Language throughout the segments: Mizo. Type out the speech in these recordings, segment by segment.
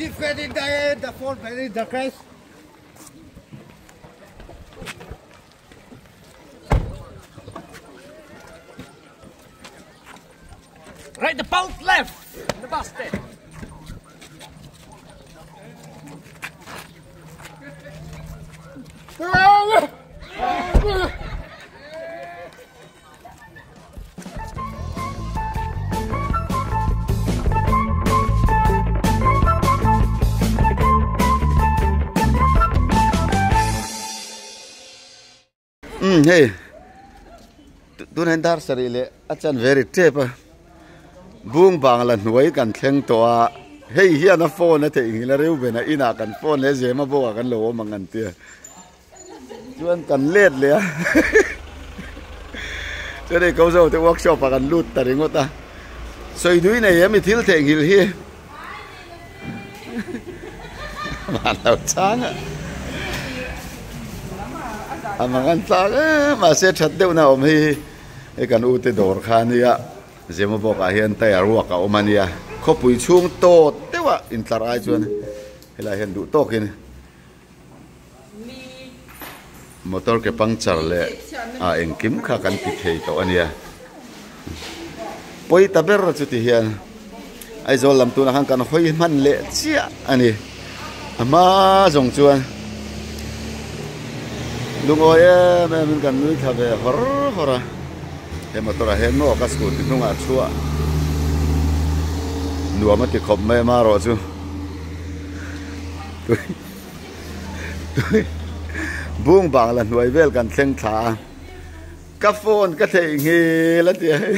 Different in the air, the phone in the crash. Right, the bolt left. The bastard. Um hei tun hian dar sarih leh a chan ve ri tep a bung bang la hnuai kan thleng tawh a hei hian a phone a theihnghilh a reuben a inah kan phone leh zema bawk ah kan lo awm ang an tia. Chuan kan let leh a chuan hei ko zo te workshop ah kan lut ta ringawt a sawi dui nei em i thil theihnghilh hi van lo chang a a mang an tlak em mahse that deuh na awm hei hi hei kan u te dawr kha ania Zemabawk ah hian tyre ruak a awm ania khawpui chhung tawt deuh a intlar ai chuan helai hian duh tawkin. Motor ke puncture leh ah engkim kha kan ti thei tawh a nia. Pawi ta ber chu ti hian Aizawl lam tunah khan kan hawi hman leh chiah a ni. A hma zawng chuan lungawi em em in kan nui thla ve hawr hawr a. He motor ah hian maw ka scooty hnungah chhuah nuam a ti khawp mai amarawh chu. Bung bang la hnuai vel kan thleng thla a ka phone ka theih nghil a ti a hei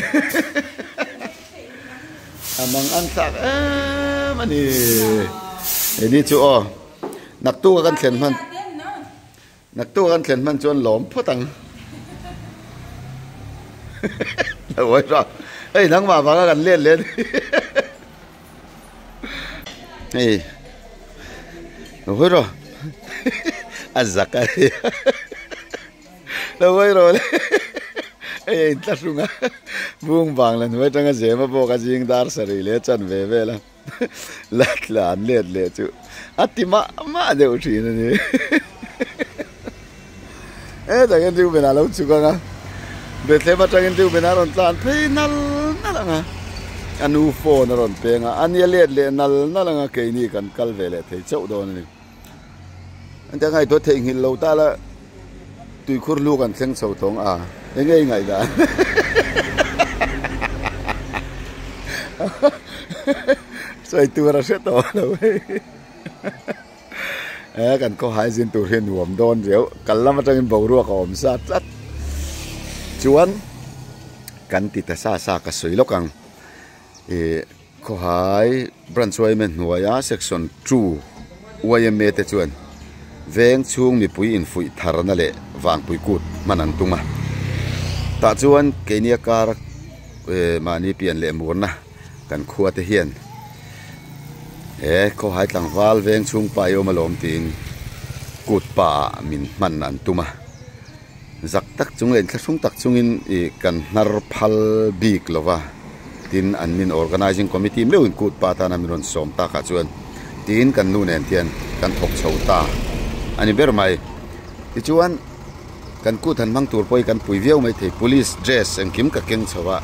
a mang an thlak em a ni hei ni chu aw naktuk a kan thlen hman naktuk a kan thlen hman chuan lawm phawt ang hei nangmah vanga kan let leh a ni. Hei lo hawi rawh a zak a hei lo hawi rawh le hei a inthlahrung a bung vang la hnuai atanga zema bawk a zing dar sarih leh a chan ve vel a la tlan let leh chu a ti mah mah deuh thin a ni hetah hian Reuben a lo chhuk ang a Bethlehem atangin Reuben a rawn tlan phei nal nal ang a a nu phone a rawn peng a a nia let leh nal nal ang a keini kan kal ve leh thei chauh dawn a ni engtia ngaihtuah theihnghilh lo ta la tuikhur hlu kan thleng chho thawng a eng nge i ngaihdan sawi tur a hre tawh lo hei. He kan khawhai zin tur hi nuam dawn riau kal lam atangin boruak a awm sa tlat chuan kan ti ta sa sa ka sawi lawk ang ih khawhai branch yma hnuaia section 2 yma te chuan veng chhung mipui infuih tharna leh vangpui kut hman an tum a tah chuan keini a kar mahni pian leh murna. Kan khua te hian he khawhai tlangval veng chhung pa i awm alawm tiin kut pa ah min hman an tum a, zak tak chung leh inthlahrung tak chungin ih kan hnar phal bik lo va tin an min organising committee meuhin kut pa atana min rawn sawm takah chuan tiin kan nu nen hian kan thawk chho ta a ni ber mai. Tichuan kan kut han hmang tur pawh hi kan pui viau mai thei police dress engkim ka keng chho a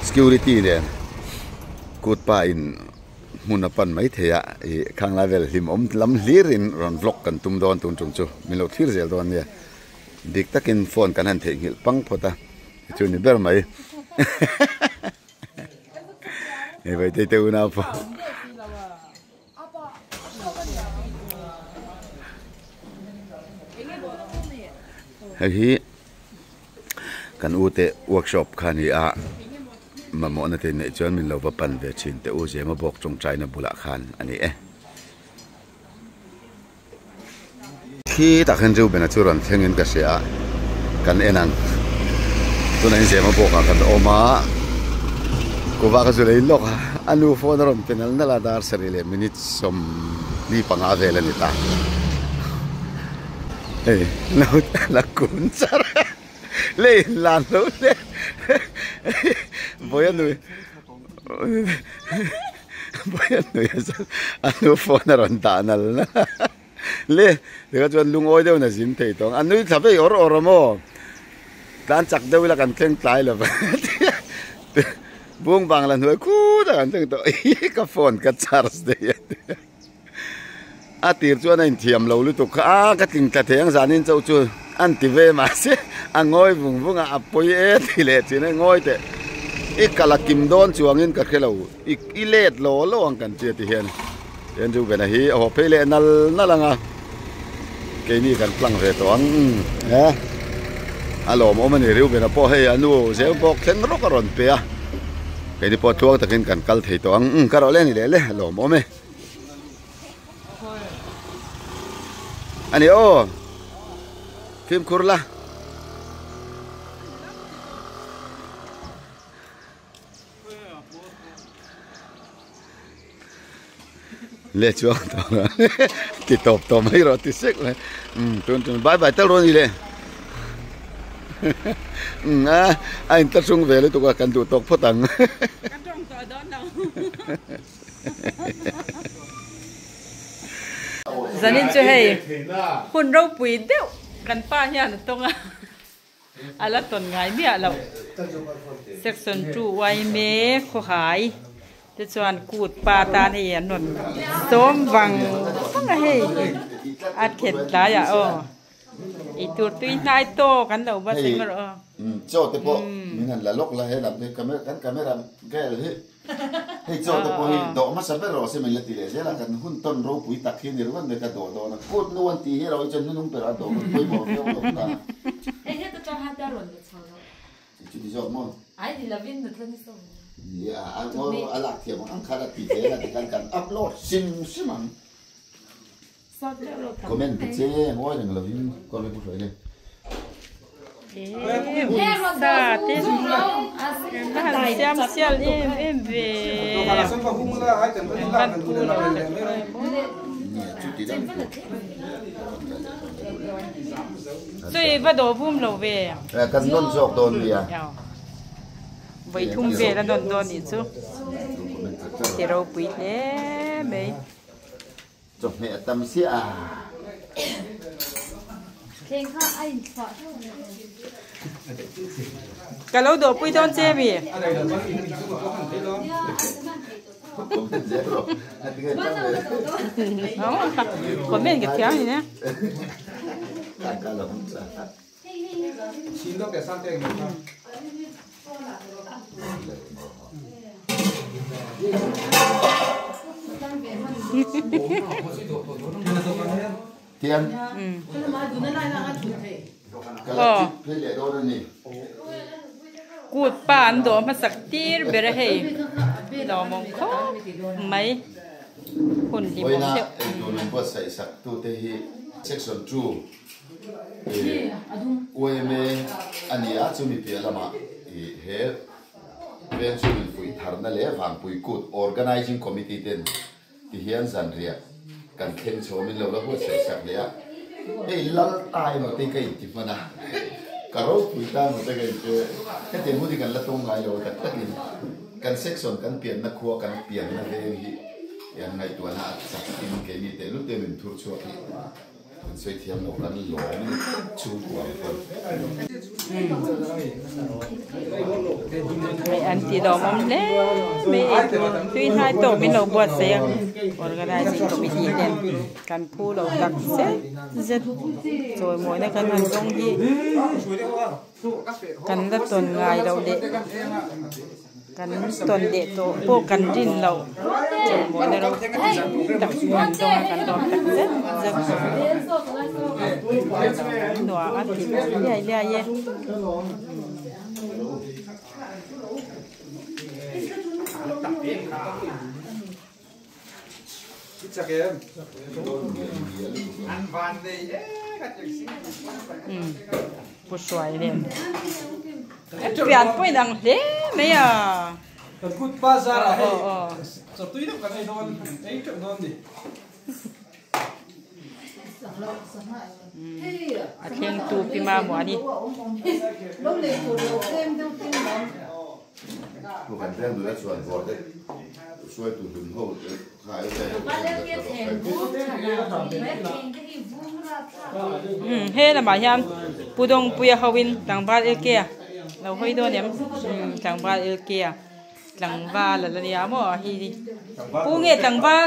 security nen kut pa in hmun a pan mai thei a ih khang lai vel hlim awm lam hlir in rawn vlog kan tum dawn tun tum chu min lo thlir zel dawn nia dik takin phone kan han theihnghilh pang phawt a chu ni ber mai hei vaitei te unau pawh. Hei hi kan u te workshop kha a ni a mamawhna te neih chuan min lo va pan ve thin teh u Zema bawk tawngtaina bulah khan a ni e. Khi tak hian Reuben-a chu rawn thlengin ka hria a, kan en ang. Tunah hian Zema bawkah kan awm a, kuva ka zu lei lawk a, a nu phone a rawn pe nal nal a, dar sarih leh minute 15 vel a ni ta. Hei naute a la kun char a, lei inlan lo hle. Vawi a nui. Pawh a nui a zan a nu phone a rawn dah nal nal a le tikha chuan lungawi deuhin a zin thei tawh ang a nui thla vei awr awr a maw tlan chak deuh ila kan thleng tlai lo bung vang la hnuai khut a kan thleng tawh ih ka phone ka charge daih a tia a tir chuan a inthiam lo lutuk kha a ka tling tla thei ang zanin chauh chu an ti ve mahse a ngawi vung vung a a pawi e ti leh thin a ngawi teh i kal a kim dawn chuangin ka hre lo i i let law law ang kan tia ti hian Andrew Bena hi a haw phei leh nal nal ang a keini kan tlang ve tawh ang e a lawmawm a ni Reuben-a pawh hei a nu zel bawk thleng rawk a rawn pe a keini pawh tluang takin kan kal thei tawh ang umm ka rawh le ni leh le a lawmawm e. Ani aw fimkhur la. Le chuang tawh a ti tawp tawh mai rawh ti sek mai umm tun tun bye bye tal rawh a ni le umm a a inthlahrung ve lutuk a kan duh tawk phawt ang. Ka tawng tawh dawn lo. Zanin chu hei hun ropui deuh kan pa hian a tawng a, a la tawn ngai miah loh. Section 2 yma khawhai te chuan kut pa tan hei an rawn sawm vang vang a hei a khet tlaiah aw. Eitur tui hnai tawk an lo va seng erawh aw. Chaw te pawh min han la lawk la he lam te kan camera girl hi hei chaw te pawh hi dawh hmasa ber rawh se min la ti leh zel a kan hun tawn ropui tak hi ni ringawt mai ka dawh dawn a kut nu an tih hi erawh hi chuan hnunung ber a dawh kan pawimawh viau lo ta. Hei heta tang hian te a rawn la chho lo. Chuti zawk maw? Ai ni lovin nutla ni sawm. Nia a lak thiam ang khan a ti zel a tikhan kan upload sim sim ang. Comment ta che ngawi reng lovin kawr pu hruai le. Sa te han siam sial em em ve. Kan phu lo. Chui va do vum lo ve. Kan non zawk dawn nia. Voi thum vel a non dawn nih chu. Ti ropui hle mai. Chawhmeh a tam siah a. Ka lo dawhpui dawn che mi? Comment ka thiam ni ne. Kut pa an dawh hmasak tir ber a hei lawmawm khawp mai hun hlimawm deuh. Yma a ni a, chumi piah lamah he veng chu infuih tharna leh Vangpui Kut Organising Committee ten ti hian zanriah kan thleng chho min lo la buatsaih sak leh a, hei lal ta emaw te ka inti hman a, ka ropui ta emaw te ka inti a, hetiang hun hi kan la tawng ngai lo tak takin kan section kan pianna khua kan pianna veng hi an ngaihtuahna a chak in keini tehlul te min thur chhuak hi. An sawi thiam lo kan lawm chhungkua ang pawn. Hei an ti lawmawm hle mai ei tur tui hnai tawk min lo buatsaih a organizing committee ten kan phu lo tak zet zet chawimawina kan han zawng hi kan la tawn ngai loh leh Kan tawn leh tawh pawh kan rin loh chawimawina ropui tak kan dawng a, kan lawm tak zet zet nuam a ti liai liai e. Pu Hruai nen pian pawh in ang hle mai a. A thleng tu pi ma muani. Hruaitu hlun ho te kha ei ve Umm he lamah hian Pu Dawngpuia hoin tlangval Elkea lo hawi dawn em umm tlangval Elkea tlangval a la nia maw hi Pu nge tlangval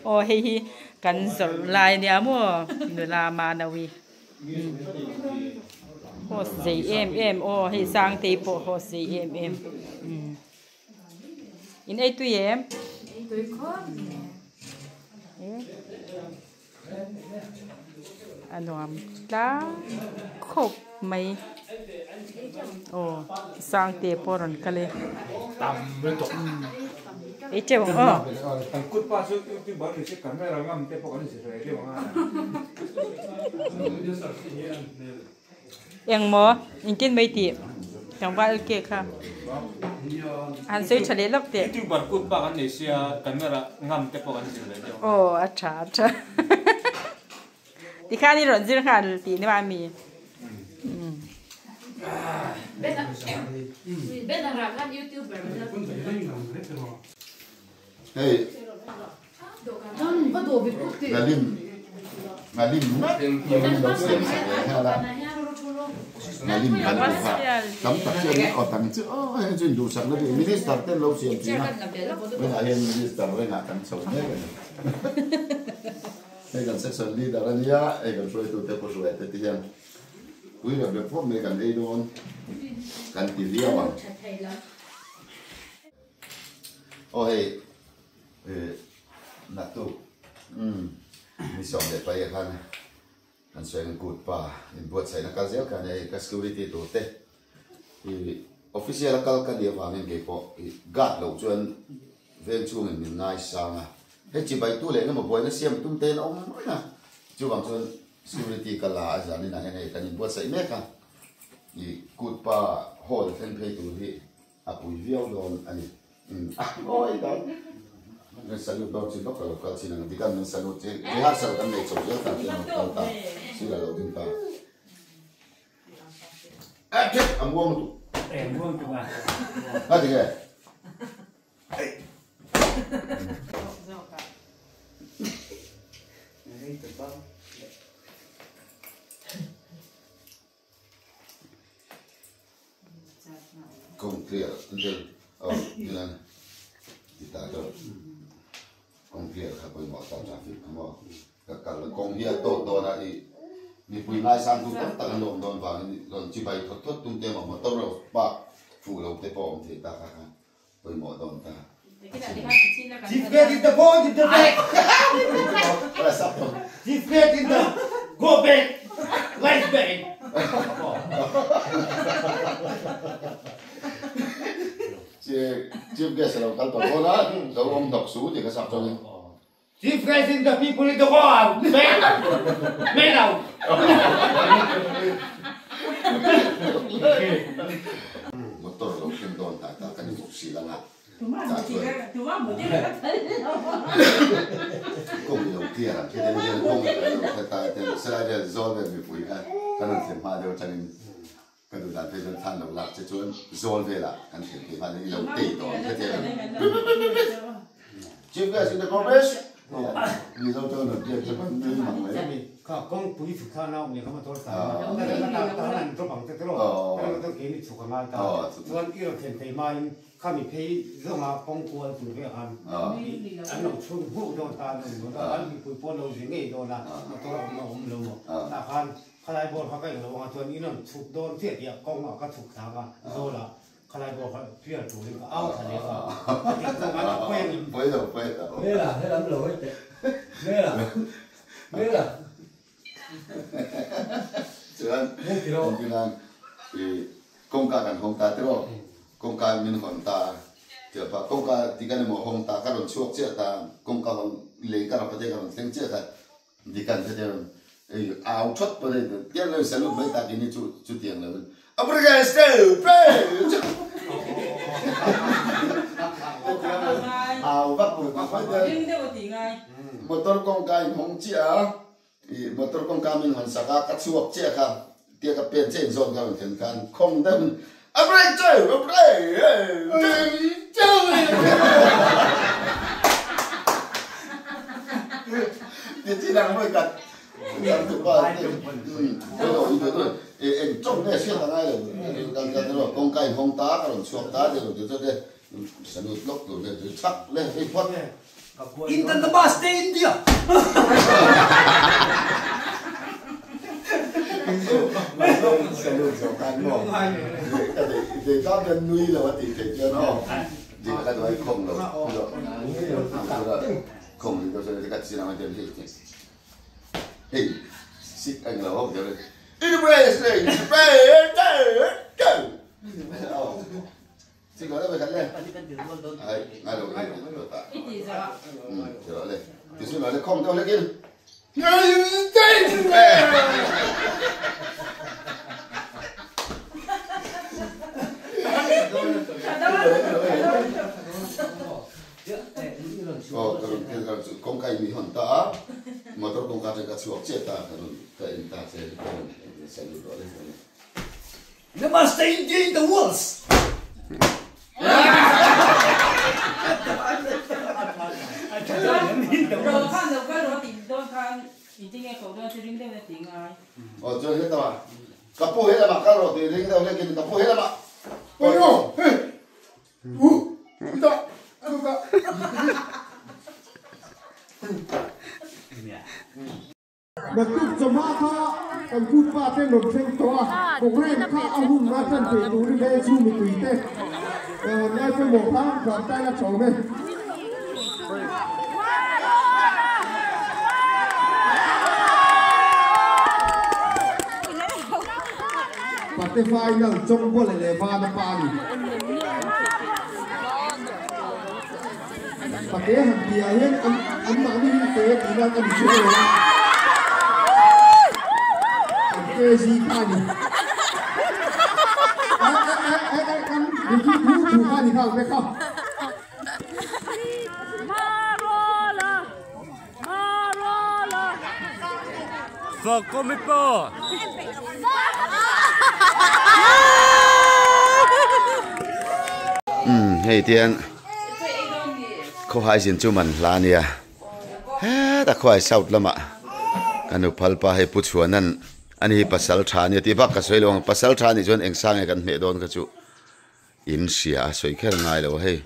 aw hei hi kan zawrh lai a nia maw nula Manawi. Host zei em em aw hei Sangtei pawh host zei em em umm in ei tui em? Ei tui khawp mai. A nuam tlang khawp mai aw Sangte pawh rawn kal e. Tam lutuk. Ei teuh ang aw. Kan kut pa chu youtuber ni se camera ngam te pawh kan zir ve deuh ang a. Engmaw engtin mai tih tlangval ke kha han sawi tha leh lawk teh. Youtuber kut pa kan nei sia camera ngam te pawh kan zir ve deuh ang a. Aw a tha a tha. Tikhan i rawn zir nghal tih ni mah mi. Hei Ngalim Ngalim lo siam sak ve nghal a Ngalim kan ti kha tam tak chuan in aw dang chu aw heng chu induhsak na bik minister ten lo siam thin a tunah hian minister rengah kan chho mek a ni. Hei kan section leader a nia, hei kan hruaitute pu Hruaite te hian pui rep rep khawp mai kan ei dawn kan ti viau ang. Aw hei naktuk umm ni 18 khan kan sawi ang kut pa inbuatsaihna kal zel khan hei ka security tur te i official a kal ka nih avangin keipawh i guard loh chuan veng chhungin min ngaisang a. Hei chibai tu leh engemaw buaina siam tum te in a awm reng a, chuvang chuan security ka la a zan inah hian hei kan inbuatsaih mek a, i kut pa hall thleng phei tur hi a pui viau dawn a ni. Umm a ngawi dan min salute dawn chin lawk ka lo kal chin ang dikan min salute chi rehearsal kan nei chho zel ta chuan a lo kal ta sir a lo ding ta. A thek a muang lutuk. E muang tuk a. A tinge. Kawng clear an tel aw tinan ti ta deuh kawng clear kha pawimawh ta traffic kha maw ka kal kawng hi a tawt dawn a i mipui ngaisang tu tam tak an awm dawn vangin rawn chibai thawt thawt tum te emaw motor lo park fuh lo te pawh a awm thei ta kha kha pawimawh dawn ta. Chief guest in the go in the back. Chief guest in the go back. Life back. Chief guest lo kal tawh dawn a, lo awm hnawk su tih ka sak chuangin. Chief guest in the people in the go out. Man out. Man out. Motor lo thleng dawn ta ta kan inbawk si lang a. Tah chuan kawng i lo clear ang khi ten hian kawng i lo hre ta ten selai vel zawl vel mipui kha kan rawn thlen hma deuh atangin ka duh dan phei chuan thlan lo lak che chuan zawl velah kan thlen phei hma i lo tei tawh ang kha tia Chief guest in the congress Mizo chuan rawn biak che pawn nui mang mai. Kha kawngpui chhuk kha nau nge kha motor sa a ta ta ta han an drop ang che tiraw ta motor ke ni chhuk a ngai ta chuan i rawn thlen thei hmain kha mi phei zawnga kawng kual tur vek han an lo chhun hmuh dawn ta an awm dawn a an mipui pawh lo zi ngei dawn a motor a awm a awm lo maw tah khan khalai bawr kha ka eng lo ang a chuan in rawn chhuk dawn chiah tih ah kawng ah ka chhuk thlang a zawl ah Khalai pawh kha clear turin ka au thla leh a, ka tih zawng an a pawi ang em? Pawi lo, pawi lo. Hmela, helam lo hawi teh. Hmela, hmela. Chuan, engtin i kawngka kan hawng ta tiraw? Kawngka min hawn ta tiah pah kawngka ti kan emaw hawng ta ka rawn chhuak chiah ta kawngka hawn lei ka rapa te ka rawn thleng chiah ta Dikan te te rawn ei au thawt pawh hei tiang lo in salute mai tak in hi chu chutiang lo in Au vak pawh vak mai te motor kawngka in hawng chiah a i motor kawngka min hawn sak a ka chhuak chiah kha. Tia ka pen che in zawn ka rawn thlen khan khawng deuh in a break che a break che ti chi dang mai kat kan tu pa eng tawng nge hriat a ngai lo kan kan ro kawngka in hawng ta ka rawn chhuak ta te rawn ti chuan te salute lawk tur nge chhak le hei phawt. In the Namaste India. Salute zo khan maw ka dei dei tlak hian nui lo a tih theih chuan aw ding ka duai khawng lo khawng lo chuan ka chin ang a hei hei sik a ni lo ho in brace Xin lỗi về thật lên. Đấy, ngay đầu tiên tại. Ừ, trở lên. Thì xin lỗi không đâu lên kia. Ờ, cái công khai mi hòn ta, mà tôi công khai cái chuộc chết ta, cái ta sẽ sẽ được rồi đấy. Namaste India in the world. Ờ, chưa hết đâu à? Cà phê hết là mà, cá rô thì ring đâu lên kia cà phê hết là mà. Ôi no, hey, u, ta, ăn cả. Mà cúp cho má tha, còn cúp ba tên lột trên toa, cũng lên tha ông hùng ra chân thủy tú đi về chu mình tùy tên. Còn ngay trên một tháng, còn tay là cháu này. Cái final trong bộ này là va nó pa đi. Và cái hàng kia hiện anh mà đi tới thì đang ăn chơi rồi. Ăn cái gì pa đi. Ăn ăn đi thủ thủ pa đi không biết không. Fuck Hei tian kho hai jin chu man hla nia he ta khoi south lama kanu phalpa hei pu chuanan ani hi pasal tha nia ti bak ka soilong pasal tha ni chuan eng sang e kan hme don ka chu in sia soi kher ngai lo hei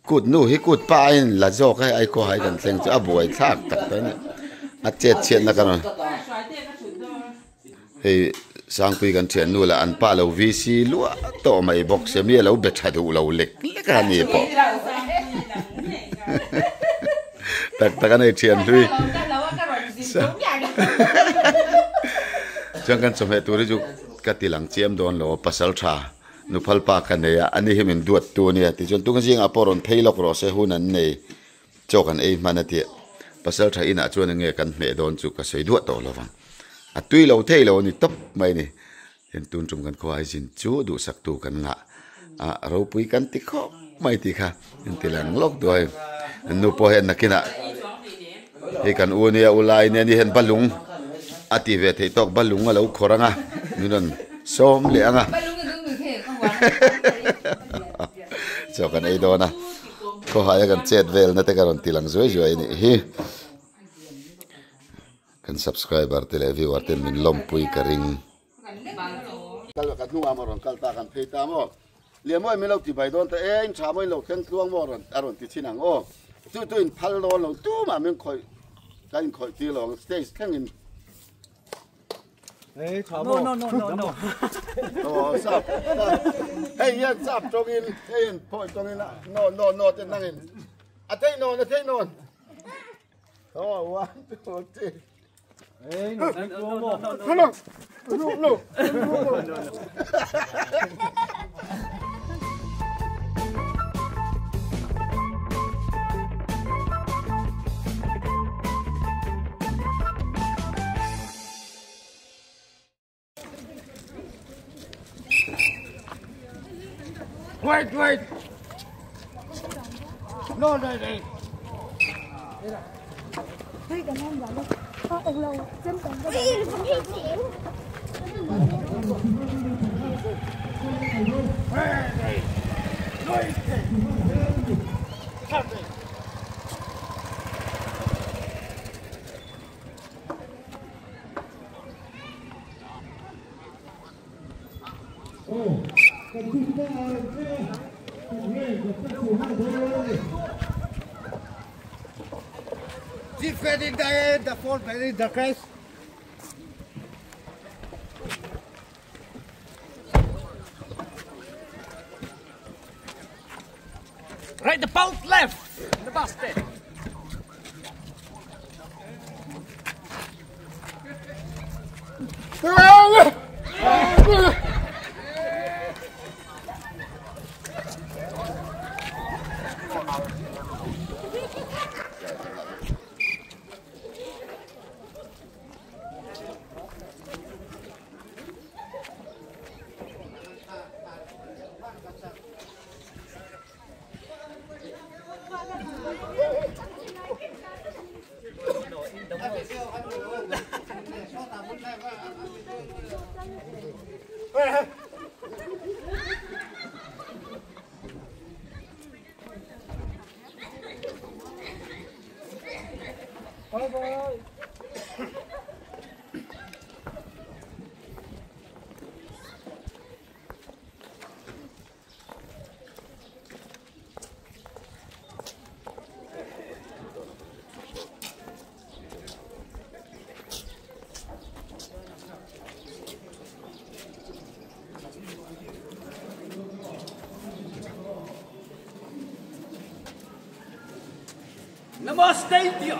kut nu hi kut pa in la jok hai ai ko hai kan thleng chu a buai thak tak ta ni a chet chet na kan hei sang pui kan thian nu la an pa lo VC lua to mai box se mi lo be tha du lo lek lek ani po tak tak anei thian hlui chuan kan chawhmeh tur hi chu ka ti lang chiam dawn lo pasal tha nu phal pa ka nei a ani hi min duat tu ania ti chuan tung zinga pawh rawn phei lawk rawh se hun an nei chaw kan ei hman a ti pasal tha inah chuan enge kan hmeh dawn chu ka sawi duah tawh lovang a tui lo thei lo ni top mai ni hen tun tum kan khaw ai zin chu duh sak tu kan nga a ropui kan ti khawp mai ti kha en ti lang lawk duai nu pawh hen nakina hei kan u nia ulai nia ni hen balung a ti ve thei tawk balung a lo khawr anga ni rawn sawm leh anga chaw kan ei dawn a khaw hai a kan chet vel na te ka rawn ti lang zuai zuai ni hi kan subscriber te leh viewer te min lawmpui ka ring kal ka hnungah maw rawn kal ta kan phei ta maw lian mawi min lo ti bai dawn ta e in tha maw in lo thleng tluang maw rawn a rawn ti chin ang aw chu chu in phal dawn lo tumah min khawih ka in khawih tir lo ang stage thleng in No no no no no aw sap hei hian sap tawngin hei in phawi tawngin no no no te nangin a thei nawn a thei nawn. Oh, 1, 2, 3. Hey, no, no, no, no, no, no, no, no, no. Wait, wait. No, no, no. Hey, cảm ơn bạn. Ông lâu, chân còn có. The fourth very the crash. Right the bolt left. The busted. Bye bye. Namaste, India.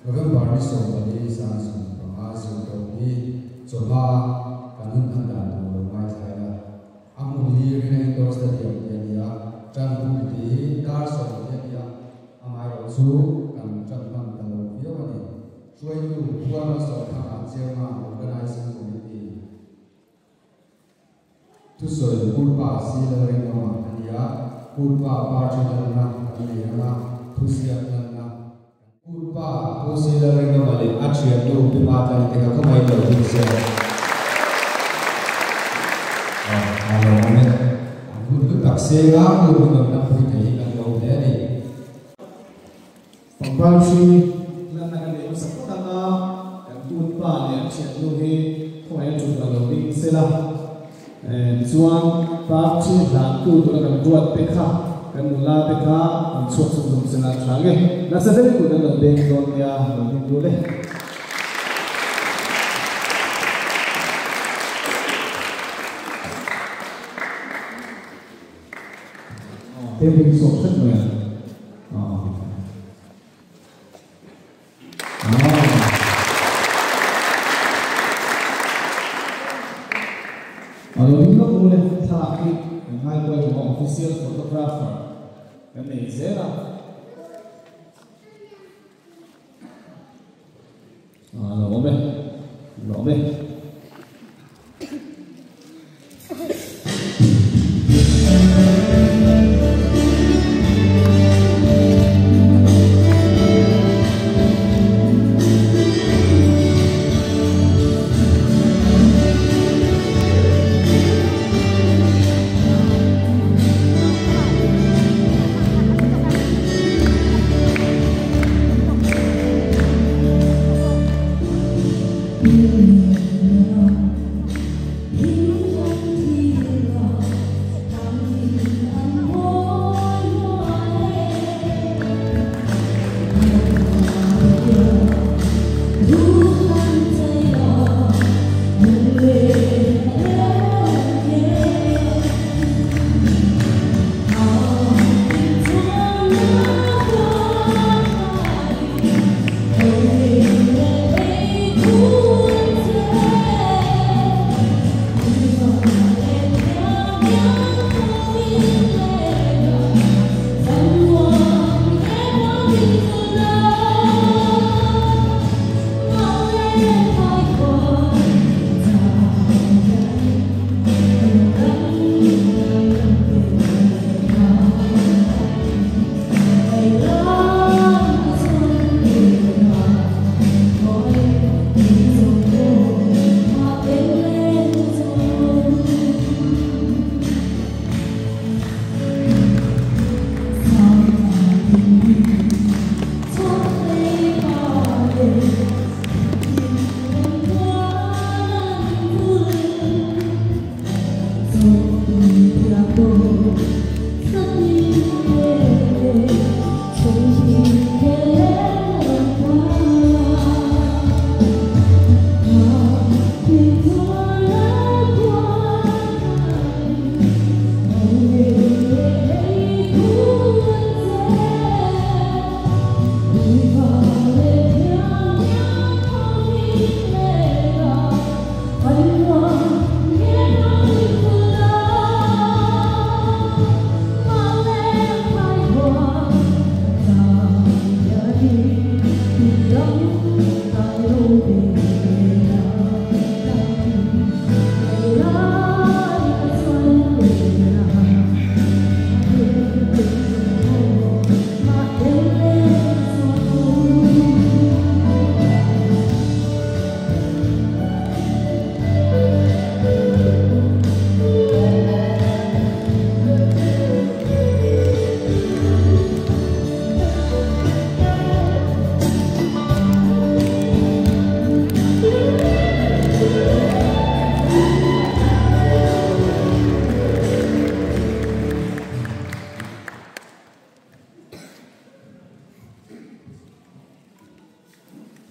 November ni som pali sang som panga zir to ni chawhma kan hun an dan tur lo ngai thlai la a hmun hi Rina Indoor Stadium ti a ni a tan hun ti hi dar sawm ti a ni a amaherawh chu kan tan hman ta lo viau a ni hruaitu Phuama Sawmthanga Chairman Organizing Committee thusawi Kurpa si Lalrinawma a ni a Kurpa party lalna kan nei ang a thusiak lalna Kurpa Pu si Lalrinawma leh a thiannu Pi Matlani te kha khawngaih lo ding se. A lawm e. An hun hlu tak senga hun hun rawn dam pui thei hi kan lo hle a ni. Pangpar hri lanna kan nei hmasa phawt ang a, kan tut pa leh an thiannu hi khawngaih a ṭut lo ding se la. Tichuan park hri hlantu tura kan ruat te kha kan nula te kha an chhuak chhun zawm se la a ṭha nge. Nasa deuh tur kan lo beng dawn nia lo ding dul e. Table sawm hret mai a. A lo ding lawk ule thlalak hi kan ngai pawimawh official photographer kan nei zel a. A lo awm e, lo awm e.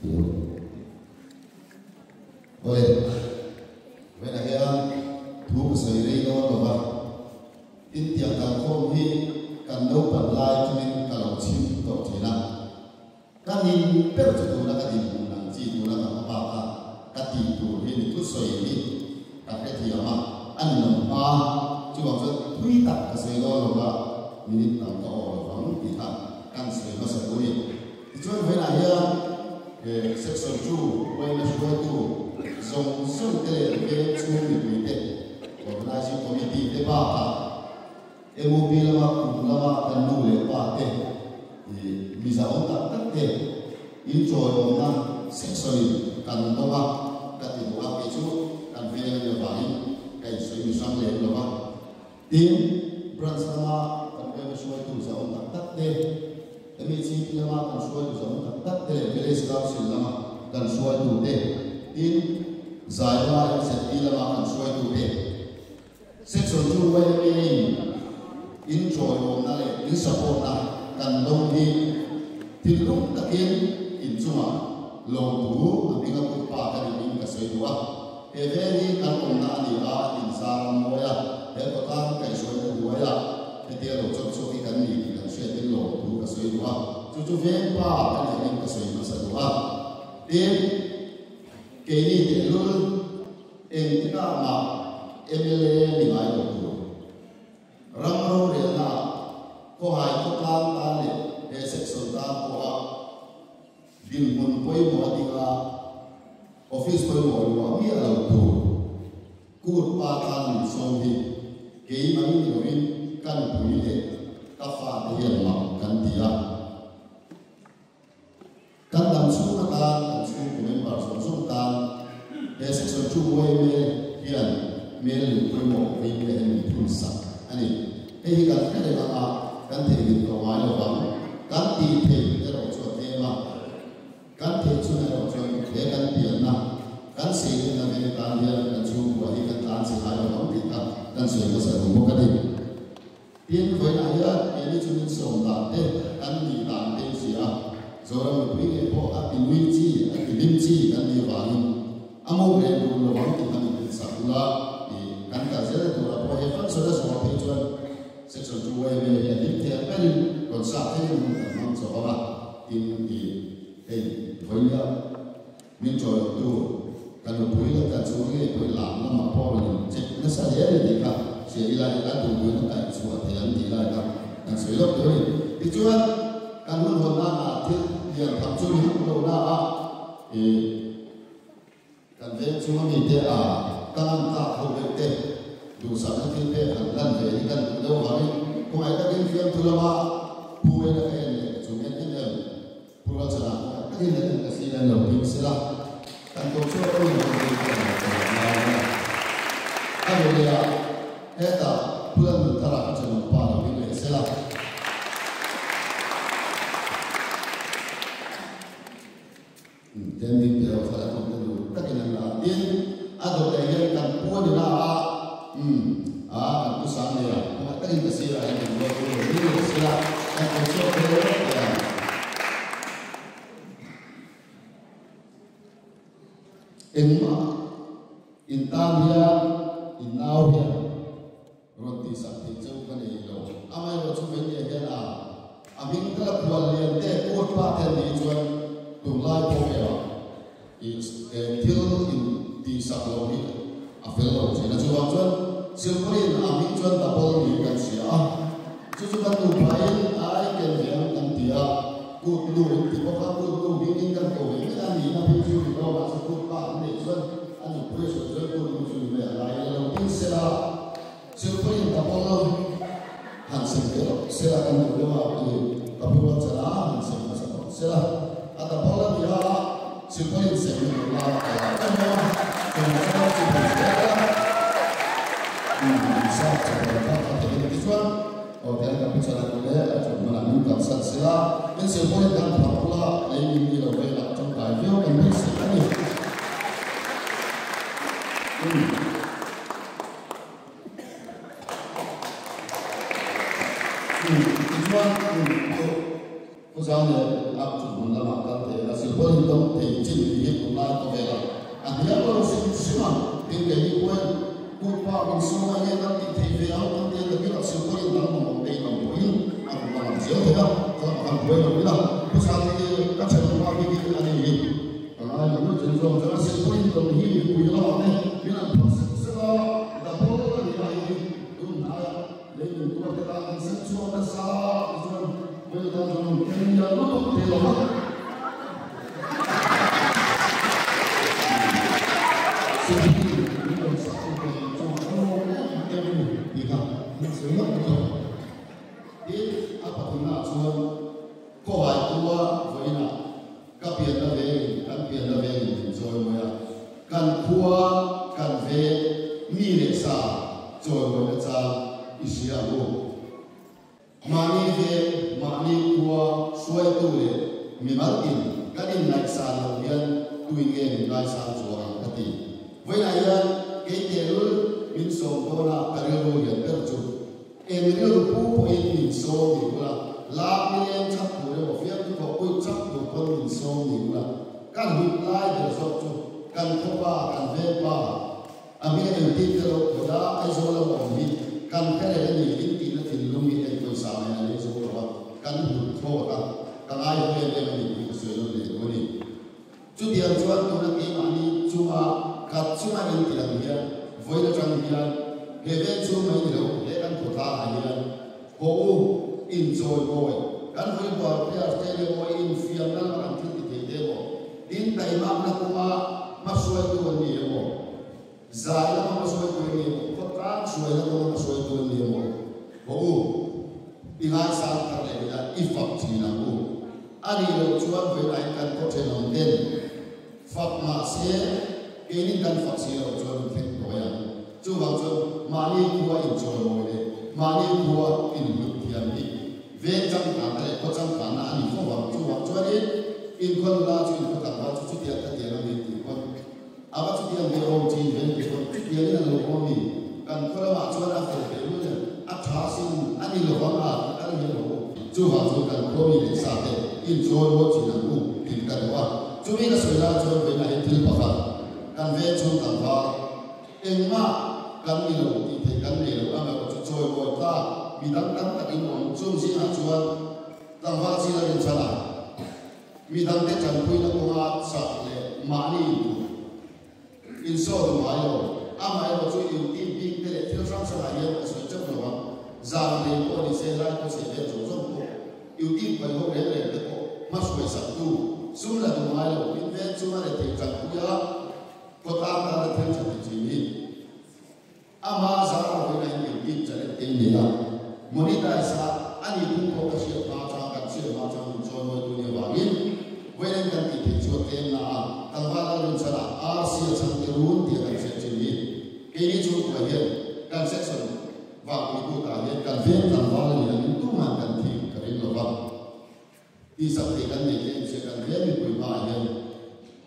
Awle, vawiinah hian thu ka sawi rei dawn lo va, tin tiang kalkhawm hi kan naupan lai chungin ka lo chhim tawh thin a. Ka nin ber chu tuna ka dinhmun ang chi tuna ka hma bak a ka tih tur hi ni thusawi hi ka hrethiam a, a ninawm hma chuvang chuan thui tak ka sawi dawn lo va, minute tam ka awh lo vang tih kha kan sawi hmasa tur a ni. Tichuan vawiinah hian he section chu uaina hruaitu zawng zawng te leh veng chhung mipui te, Organizing Committee te bakah MOP lama kum lama kan nu leh pa te ih miza awm tak tak te inchawiawmna section in kan dawng a ka ti duh a, kei chu kan veng a nih avangin ka insawi mi hrang lem lo va. Tin, branch lama kan veng a hruaitu za awm tak tak te, MECP lama kan hruaitu za awm tak tak te leh Village Council lama kan hruaitu te, tin, Zaiva MZP lama kan hruaitu te, Section chu YMA in in chawiawmna leh in support na kan dawng hi thinlung takin in chungah lawmthu a hming a kut pa ka nih in ka sawi duh a. He veng hi kan awmna a ni a, in zar a mawi a, he khawtlang kaihhruaina hnuaia hetia lo chawp chhuak hi kan ni tih kan hriat in lawmthu ka sawi duh a. Chu chu veng pa ka nih angin ka sawi hmasa duh a. Tin, keini tehlul Engtikah mah mla ni ngai lo tur. Ram rorelna ah khawhai khawtlang tan leh he section tan pawha dinhmun pawimawh a dinga office pawimawh luah miah lo tur kut pa tan min sawm hi keimah ni lovin ka nupui leh ka fate hian mak kan ti a. Kan dam chhung atan kan chhungkaw member zawng zawng tan he section chu yma hian hmel lung pawimawh vei te hian min phun sak a ni. Hei hi kan hre reng anga kan theihnghilh tawh ngai lo vang. Kan tih theih erawh chu a tlem a, kan theih chhun erawh chuan he kan pianna, kan seilenna veng tan hian kan chhungkua hi kan tlan chhe ngai lo vang tih kha kan sawi hmasa duh bawk a ni. Tin, vawiinah hian keini chu min sawm dan te, kan nih dan te in hria a, Zoram mipui ngei pawh a ti nui chi, a ti hlim chi kan nih avangin a muk reng dun lo ang tih khan in rinsak ula i kan kal zel turah pawh he function a zawh phei chuan section chu yma hi a hlim thei ang berin rawn sah theiin hun kan hmang chawh ang a, tin i hei vawiina Min chawiawmtu ka nupui leh ka chu ngei pawh i lam lamah pawh rawn in check nasa hle a ni tih kha hria ila i a duhduhin a kaih chhuah thei ang tih lai kha kan sawi lawk tur a ni. Tichuan, kan hun hawn nana thil lian tham chu ni hauh lo na a, i kan veng chhunga mite a ka ngam tlak ho deuh te duhsakna thil pek han lan ve hi kan duh deuh avangin khawngaih takin fiamthu lama phu en a ka en leh ka chung en em em. Pu Rachana kawngah takin an en ka si an lo ding sela, kan to chhuak pawhin kan ding ka lo ti lo ngai a. A ru leh a, hetah Pu Lalnunthara ka thenawm pa lo ding leh sela. Tlem ding tih lo thla la tum te duh takin an la a. Tin, a dawt leh hian kan pu a ni na a, umm, a kan pu sang nei a, kawngah takin ka sirah hian kan rual pu lo ding leh sela, kan to chhuak thei lo teh ang. Engmah in tan hian in nau hian rawn tihsak theih cheu ka nei lo. Amaherawh chu Venge hian a a hming ka la phual lian te kut pa te an nih chuan tunlai pawh erawh i thil in tihsak lo hi a fel lo thin a. Chuvang chuan Silpauline a hming chuan double niin kan hria a, chu chu kan nupain ai ken ve ang kan ti a, kut nu in ti bawk a, kut nu hmingin kan ko ve mai a, nihna phei chu ni lo mahse kut pa an neih chuan a nupui a sawi chuan kut nu chu ni mai a, lai la lo ding sela Silpauline double han sem ve lawk sela kan duh deuh a, i ka pu rual chan a han sem hmasa tawh sela a double a ni a, Silpauline sem hi duh la a la em em a, chungah chuan chibai zel a, sap chibai kha a theih a ni. Tichuan, aw tiang ka pu chan a ni le, a chun hmanah min kalsan sela, in Silpauline khan phar ula, lei min ni lo velah tangkai viau kan beisei a ni. Tichuan, Pu Zane a chu hmun lamah kal thei a, Silpauline tawng. thei chin tih hi tunlai khawvel a a hniam lo hrim hrim a, tin keini pawhin kut pa min sawm a nge kan tih theih ve ang kan tia takin a silpawlin dang mamawh te in awm pawhin a rawn la lang zel thei a, chuan a kan buai lo ila pu Chhante ka thenawm pa bik hi a ni hi ka ngai lo lutuk chin zawng chuan a silpawlin rawn hi mipui lamah te min han phawrh sek sek a, double a ni a hei hi tun hnaia lei min tuar te tan kan sem chhuak nasa tichuan vawi tan chuan rawn keng lian lutuk thei lo va. Tin, a pathumnaah chuan khawhai tua vawiinah ka pianna vengin kan pianna vengin min chawimawi a, kan khua kan veng mi leh sa chawimawina chang i hria ang u. Mahni veng, mahni khua hruaitu leh mimal in kan inngaihsan loh hian tuin nge min ngaisang chuang ang ka ti. Vawiinah hian kei tehlul min sawm dawn a ka rilru lian ber chu eng rilru pu pawhin min sawm ni ula, lak nileng chak tur emaw fiamthu thawhpui chak tur pawn min sawm ni ula, ka hlut lai ber zawk chu kan khawpa, kan vengpa, A hming a engtin te lo khawih a, Aizawl lam a awm hi kan hre reng a ni in tihna thinlung hi en pawisa mai a lei zo lo a, kan hlut thlawt a, ka ngai hu em em a ni tih ka sawi nawn leh duh a ni. Chutiang chuan tuna keimahni chunga khat chunga in tih ang hian vawiin atang hian he veng chhung mai ni lo he kan khawtlangah hian haw u inchawi kawi kan vawibuar players te leh maw infiamna lama kan thil ti thei te maw Tin, taimakna kawnga hmahruaitu an ni emaw, zai lama hmahruaitu an ni emaw, khawtlang hruaina kawnga hmahruaitu an ni emaw, haw u, i ngaisang thar leh ila i fak thin ang u. A nih loh chuan vawiin kan khaw thenawm ten fak mah se, keinin kan fak si loh chuan min thleng tawi ang. Chuvang chuan mahni khua inchawimawi leh mahni khua inhlut thiam hi Veng changkanna leh khaw changkanna a ni fo vang. Chuvang chuanin inkhaw nula chu inkhaw tlangval chu chutiang kha tiang a ni tih pawn a va chutiang ve awm chin ve tih pawn chutiangin a lo awm a ni. Kan khaw lamah chuan a fel ve lul em? A tha sin a ni lo vang a tih tal hi a lo awm. Chuvang chuan kan khaw mi leh sa te inchawi mawi thin ang u tih ka duh a. Chumi ka sawi lai chuan vawiinah hian thil pakhat kan veng chhung tlangval Engmah kan ni lo tih theih kan nei lo a ngaih chu chawi mawi tlak mi dang tam tak in awm. Chung zingah chuan tlangval chil a rinchhan a, mi dangte tanpuina kawnga chak leh mahni input insaw duh ngai lo. Amaherawh chu inti bik te leh thil hrang hrangah hian ka sawi teuh lo ang. Zan lei pawh ni se lai khaw chhe vel zawng zawng pawh inti phawi ho reng reng te pawh hmahruai saktu sum la duh ngai lo. Min veng chunga rethei tanpui a. Khawtlang tana thil tha ti thin hi ama zar avawin a in bik channel te nei a, monetize a a nih phung pawh ka hriat hma chang kan hriat hma chang min chawi mawi tu nia vangin vawiin kan tih theih chu a tlem na a, tlangval Lalrinchhana RC a chhang te run tia kan hriat thin hi keini chhungkua hian kan section vangpui kutah hian kan veng tlangval a ni angin tuman kan thik ka ring lova. Tihsak thei kan nei tlem che kan hle mipui hmaah hian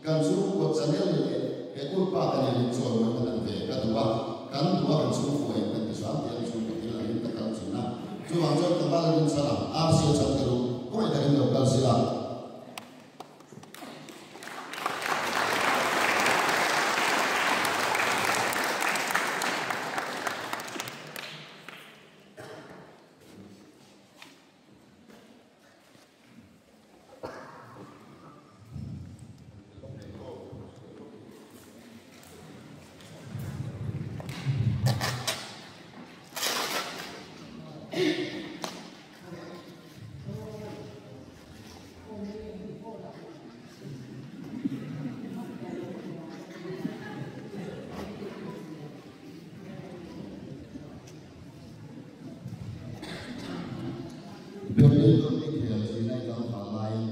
kan chhungkua channel leh he kut pa kan in chawi mawi hman an ve ka duh a, kan duh a kan chhungkua in kan ti hram tih an chhungkua thil ang in ka kal thin a, chuvang chuan ka val rin chhan a RC a chhan te ru khawngaih takin lo kal sila. Badminton i khel thin a i dang phah laiin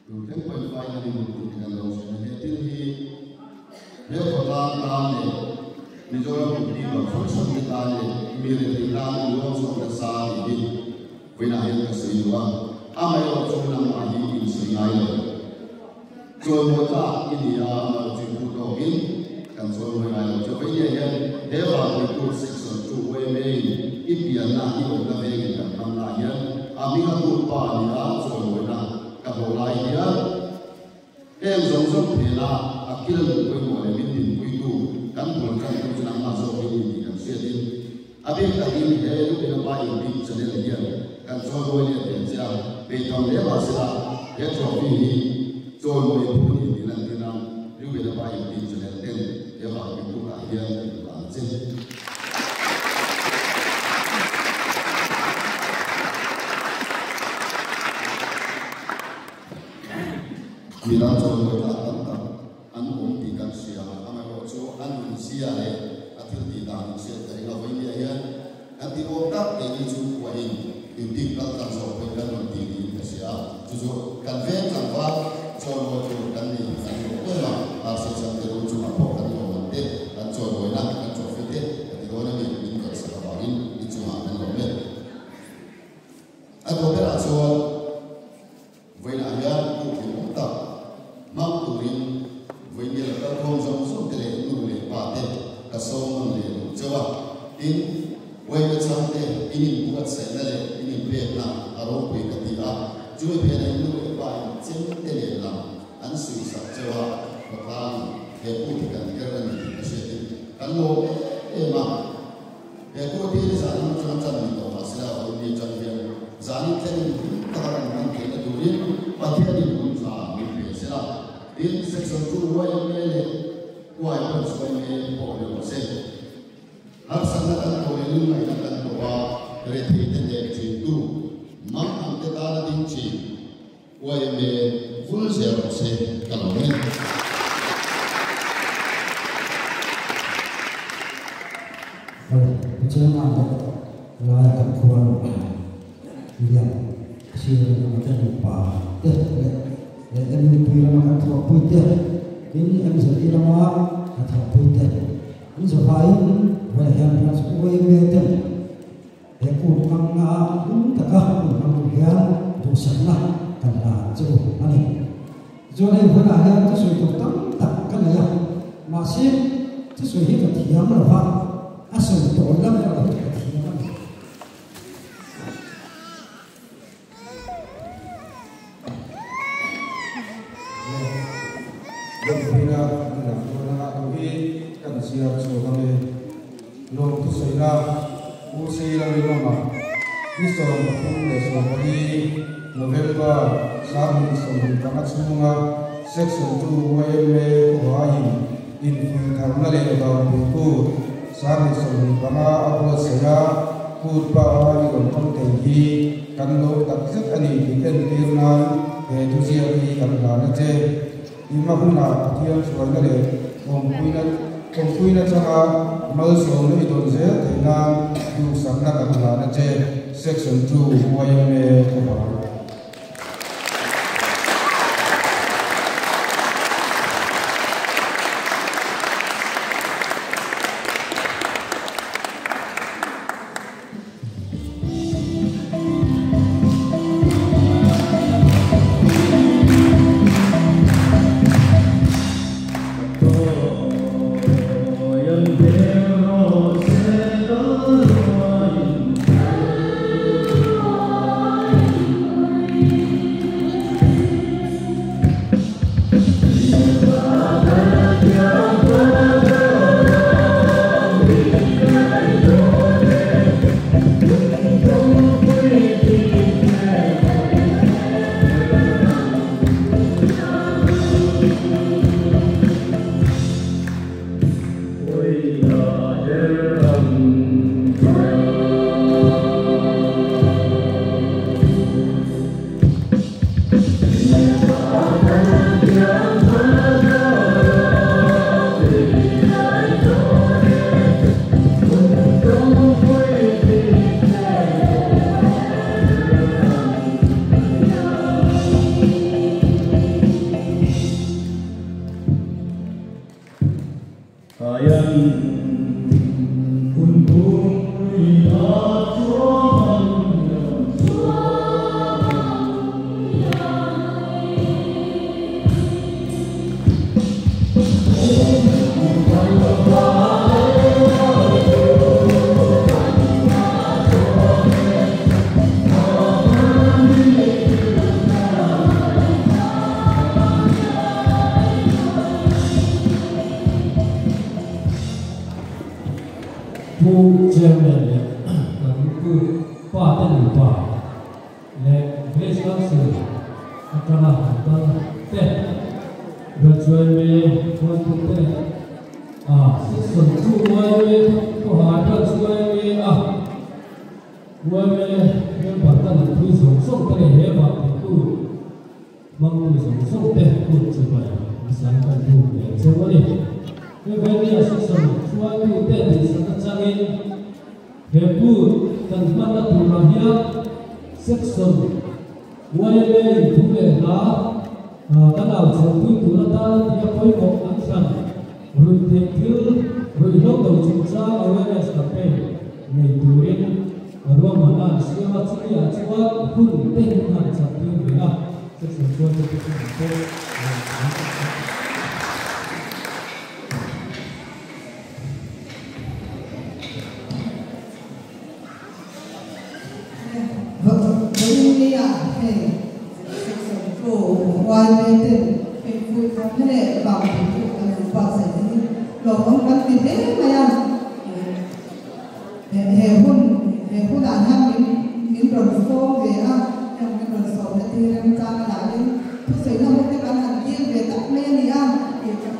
tun thleng pawhin final i lut tih kan lo hria. He thil hi he khawtlang tan leh Mizoram mipui lam hrang hrang te tan leh mi rethei tan i luang chhuak nasa tih hi vawiinah hian ka sawi duh a, amaherawh chu nangmah hi in sawi ngai lo. Chawimawi tlak i ni a, amaherawh chu i phu tawkin kan chawimawi ngai lo. Chawinia hian he vanpuitu section chu YMA in i pianna i awmna vengin kan hmang lah hian a hminga kut pa a ni a, chawimawina ka hlawh lai hian. Heng zawng zawng phena a kil pawimawh leh min dinpuitu kan bul tan tu chu nangmah zawk hi ni tih kan hriatin a bik takin he Lubena Pa YouTube channel hian kan chawimawi leh ve che a, beitham hle mah sela he trophy hi chawimawi phu ni tih lantir nan Lubena Pa YouTube channel ten he vangpui kutah hian kan hlan che. Midang chawimawi tlak tam tak an awm tih kan hria. Amaherawh chu a nunzia leh a thil tih dan in hriat theih lo. Vawinia hian kan ti awm tak keini chu kuahin duty kal tlang zawk pawhin kan rawn ti niin ka hria a. Chu chu kan veng tlangval chawimawi tur kan nei kan lawm em a, Arsa changte ru chungah pawh kan lawm ang te, kan chawimawina, kan trophy te ka ti dawn a ni, min ngaihsak avangin i chungah kan lawm e. A dawh berah chuan Vawiinah hian puhthing awm tak hmang turin vawiin lo kal khawm zawng zawng te leh nu leh pa te ka sawm nawn leh duh chauh a. Tin, Vawiina chhang te in inbuatsaihna leh in inpekna a ropui ka ti a, chumi phenah in nu leh pa in chem te leh lam an suihsak chauh a, khawtlangin he puhthi kan ker a ni tih ka hriatin kan lawm em em a. He kut hi zanin atanga chan ni tawh mahse a vawi mi atang hian zanin thlengin hlim taka kan hman theihna turin Pathianin hun tha min pe zel a. Tin, Section 2 YMA leh Y Branch YMA pawh ni rawh se. Harsatna kan tawh leh lungngaihna kan tawh a, retheite hneh thintu, mang angte tana ding thin, YMA vul zel rawh se ka lo ni. Aw, pu Chairman leh lai kan khual lian sir anga te nupa te leh MUP lama kan thawhpui te, tin MZE lama kan thawhpui te an zavaiin vawiah hian branch YMA ten He kut hmangna ah hlim taka hun hmang tur hian duhsakna kan hlan che u a ni. Tichuan hei hunah hian thusawi tur tam tak ka nei a, mahse thusawi hi ka thiam lo va, a sawi tawi lam erawh hi ka thiam a ni. Lawmpuina kan dah dawn a, tu hi kan ziar chhuak a ni. Lawmthu sawina U Seilalrinawma ni 34 November 2025 chhunga Section 2 YMA khawhaiin infuihtharna leh vanpuitu 2025 a buatsaih a, kut pa a i rawn hmang thei hi kan lawm tak zet a ni tih entir nan he thuziak hi kan hlan a che. Ima hunah Pathian hruaina leh awmpuina awmpuina changa malsawmna i dawn zel theih nan duhsakna kan hlan a che. Section 2 YMA Khawhai. Pu Chairman leh kan Pu Pa te nupa leh Village Council atanga an kal te Graduate hruaitute leh a Section 2 YMA khawhai branch YMA a YMA member te an pui zawng zawng te leh he vangthitu hmangtu zawng zawng te hun chibai misal kan buk leh cheu a ni. He venia section hruaitute tihsak atangin he kut kan hmanna turah hian section YMA in thu leh hla kan au chhuahpui tur atan a tih a pawimawh an hran ruih theih thil ruihhlo do chungchang awareness campaign nei turin ruahmanna an siam a, chumi ah chuan hun te hun han chak tir ve a, section hruaitute chu an pawh an Vawinia hei section 2 YMA ten hei pui thar leh vang pui chu kan lo buatsaih te hi lawmawm kan ti hle mai a. He hun he hunah hian min min rawn sawm ve a, heng min rawn sawmna te hi remchang a lahin thusawina hun te kan han dil ve tak mai a ni a,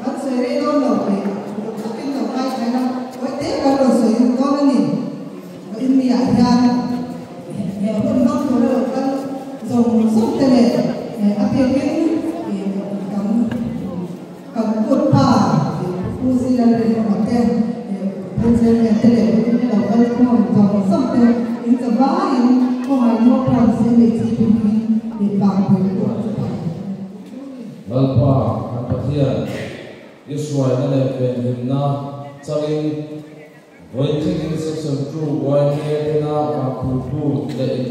kan sawi rei dawn lo tih uluk takin lo ngaithla ila pawite kan rawn sawi dawn a ni. Vawinia hian he hun hmang tura lo kal zawng zawng te leh a bikin kan kan kut pa Pu Zilalrinawma te, Pu Chairman te leh lo kal khawm zawng zawng te in chavaiin khawngaih North MHCP hmangin vangpui pawh chu pai. Lalpa kan Pathian, i hruaina leh venhimna changin vawi thlengin Section 2 YMA tena vangpui leh in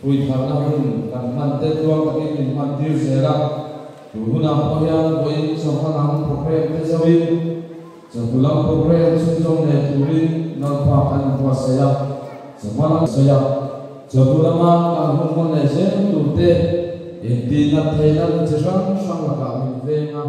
pui tharna hun kan hman te tluang takin min hman tir zel a, tu hunah pawh hian vawiin chawhma lam program te zoin chawhnu lam program chhunzawm leh turin Lalpa kan inbuatsaih a, chawhma lam sawi a, chawhnu lama kan hun hman leh zel tur te intinat theihna chi hrang hrang lakah min veng a.